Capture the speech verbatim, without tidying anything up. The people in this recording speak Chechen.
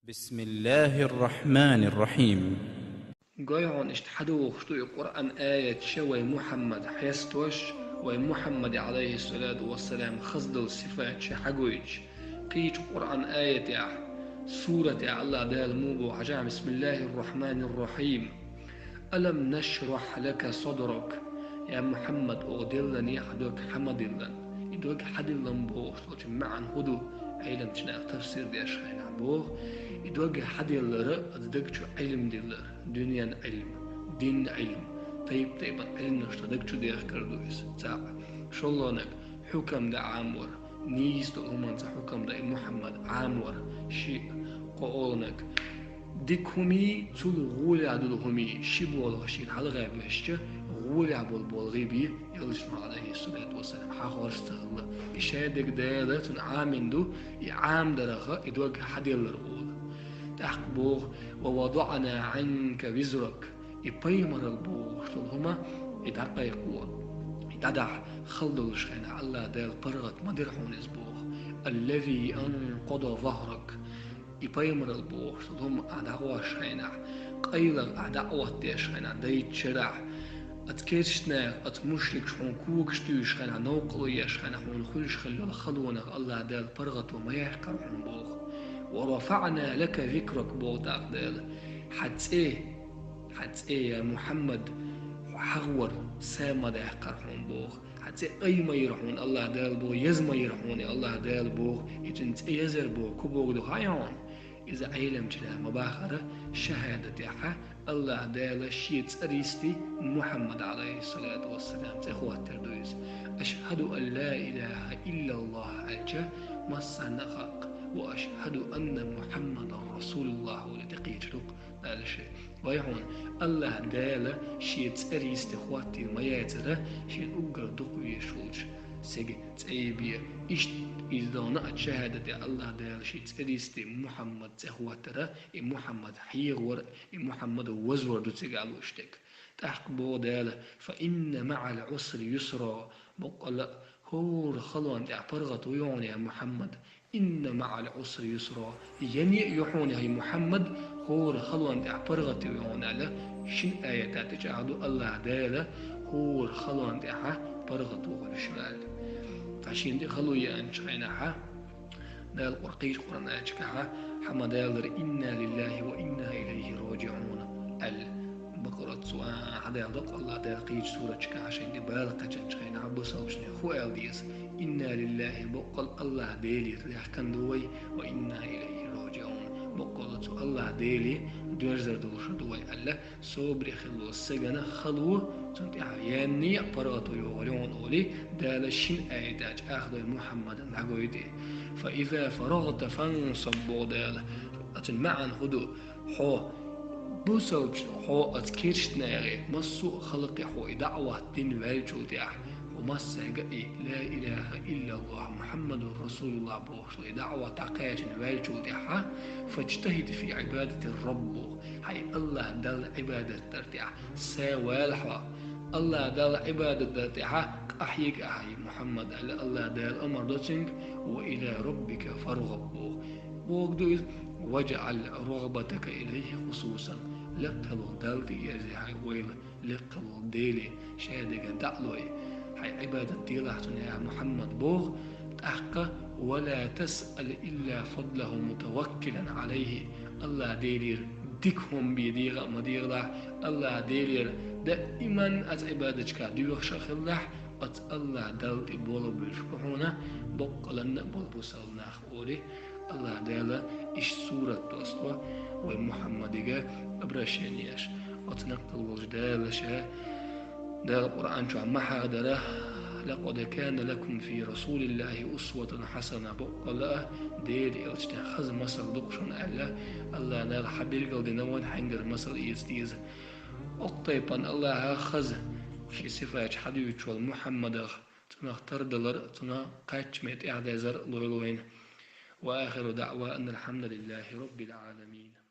بسم الله الرحمن الرحيم. Гой хьона, иштта хьадохуш ду и Къуръан аяташ вай Мухьаммад хьестош, вай Мухьаммаде, Ӏалайхиссалату вассалам, хаза долу сифаташ хьагойтуш. Кхечу Къуръан аятехь, суратехь АллахӀ Дала муха боху хьажахь: بسم الله الرحمن الرحيم. ألم نشرح لك صدرك. Я Мухьаммад, оха делланехь хьан дог хьа ма диллина. И дог хьадиллина бохуш долчун маьӀна хӀун ду? Ӏеламчу наха тафсир деш хенахь боху, и дог хьаделлар, оцу даг чу Ӏилма диллар, дуьненан Ӏилма, динан Ӏилма, тайп-тайпана Ӏилманаш тхан даг чу дехкар ду иза, цхьаъ. ШолгӀаниг, хьукам дан Ӏамор, нийса долу хӀуманца хьукам дан и Мухьаммад Ӏамор, шиъ. КхоалгӀаниг, дика хӀумий, цул гӀолехь долу хӀумий, ши болх шена хьалха ваьшча, гӀолехь болу болх бен, Элчано, Ӏалайхиссалату вассалам, хьахорш ца хилла. И шадерг Дала цунна Ӏамийна ду, и Ӏамадарах и дог хьаделлар олу. ТӀаккха боху: ووضعنا عنك وزرك. И пайхамаралла бохуш долу хӀума, и дӀакхайкхо, и дӀадахьа хала долуш хенахь, АллахӀ Дала паргӀат ма дира хьуна иза боху. الذي أنقض ظهرك. И пайхамаралла бохуш долу хӀума ахь дӀагӀош хенахь, къайлаха ахь дӀа а оттадеш хенахь, дайчу шарахь, оцу керстанаша, оцу мушрикаша хьуна когаш туьйсуш хенахь, новкъарло еш хенахь, хьуна хуьлуш хилла йолу халонах АллахӀ Дала паргӀато ма яьккхара хьуна боху. ورفعنا لك ذكرك боху тӀаккха Дала. Хьан цӀе, хьан цӀе, я Мухьаммад, хьо хьахор са ма даьккхара хьуна боху. Хьан цӀе ай ма йира хьуна, АллахӀ Дала боху, еза ма йира хьуна, АллахӀ Дала боху, и цуьнан цӀе езар боху, кху боху ду хьан хьуна? Иза Ӏеламчу наха ма бахара, шахӀадатехь АллахӀ Дала шен цӀера йисте Мухьаммад, Ӏалайхиссалату вассалам, цӀе хӀоттор ду иза. أشهد أن لا إله إلا الله аьлча, массарна а хаьа, وأشهد أن محمدا رسول الله олий тӀекхеча рукъ Дала шен. Вай хьуна, АллахӀ Дала шен цӀера йисте хӀоттийна ма яцара, шен уггар дукха везаш волчу стеган цӀе бен. Иштта иза дона а шахӀадате АллахӀ Дала шен цӀера йисте Мухьаммад цӀе хӀоттара, и Мухьаммад хьехавар, и Мухьаммад вазвар ду цига лууш дерг. ТӀаккха боху Дала: فإن مع العسر يسرا. Баккъалла а, хӀора халонна тӀехь паргӀат ву хьуна, я Мухьаммад. إن مع العسر يسرا. Ян а ю хьуна, хӀай Мухьаммад, хӀора халонна тӀехь паргӀат ю хьуна аьлла, шина аята тӀечӀагӀдо АллахӀ Дала хӀора халонна тӀехь паргӀат ву хьуна шуна аьлла. Ткъа шена тӀе хало еанчу хенахь, Дала Къур-, кхечу Къуръан аяташкахь хьан ма даллара: إنا لله وإنا إليه راجعون аьлла. Бакъалла а цо, а, хьан Дала доккха АллахӀ Дала кхечу сураташкахь шайна тӀе бала кхаьчначу хенахь бусалбачунна хӀун аьлла деза? إنا لله, баккъалла АллахӀ Делера лаьхкина ду вай, وإنا إليه راجعون, баккъалла цу АллахӀ Деле доьрзар долуш ду вай аьлла, собаре хилла стеган хало, цунна тӀехь ян а паргӀато йогӀур ю хьуна олий, Дала шина аята чӀагӀдой Мухьаммадан дӀагойту. فإذا فرغت فانصب боху Дала. Оцун маьӀна хӀун ду? Хьо бусалбачу, хьо оцу керстанех, массо а халкъе хьо и даӀват дина ваьллачул тӀехь, хьо массаьрга а и لا إله إلا الله محمد رسول الله бохуш долу и даӀват дӀакхаьчна ваьллачул тӀехьа, فاجتهد في عبادة الرب, хьайн АллахӀ Далла Ӏибадат дар тӀехь са вала хьо. АллахӀ Далла Ӏибадат дар тӀехьа къахьега ахьа, Мухьаммад, аьлла АллахӀ Дала амар до цуьнга, وإلى ربك فارغب боху. Боху ду иза, واجعل رغبتك إليه خصوصا. Лекха волу Далла тӀеерза хьайн ойла, лекха волу Деле шадерг дӀа а лой, хьайн Ӏибадат делахь цунна, я Мухьаммад, боху, тӀаккха, ولا تسأل إلا فضله متوكلا عليه. АллахӀ Делера дика хӀума бен дегӀа а ма дегӀалахь, АллахӀ Делера даиман оцу Ӏибадаташкахь доьхуш а хилалахь, оцу АллахӀ Далла тӀе болх буьйлуш бу хьуна баккъалла а болу бусалба нах олий. АллахӀ Дала иштта сурат доссадо вай Мухьаммадига обращение еш. Оцу накъал волчу Дала ша Дала Къуръан чохь ма хьахадара: لقد كان لكم في رسول الله أسوة حسنة, баккъалла а Делан элчанехь хаза масал ду-кх шуна аьлла, АллахӀ Дала хьан билгалдина вайна хьаьнгара масал эца деза. Оцу тайпана АллахӀа хаза шен сифаташ хьадуьйцуш волу Мухьаммадах, цунах тардалар а, цунах кхаччаме тӀаьхьадазар а лойла вайна. وآخر دعوانا أن الحمد لله رب العالمين.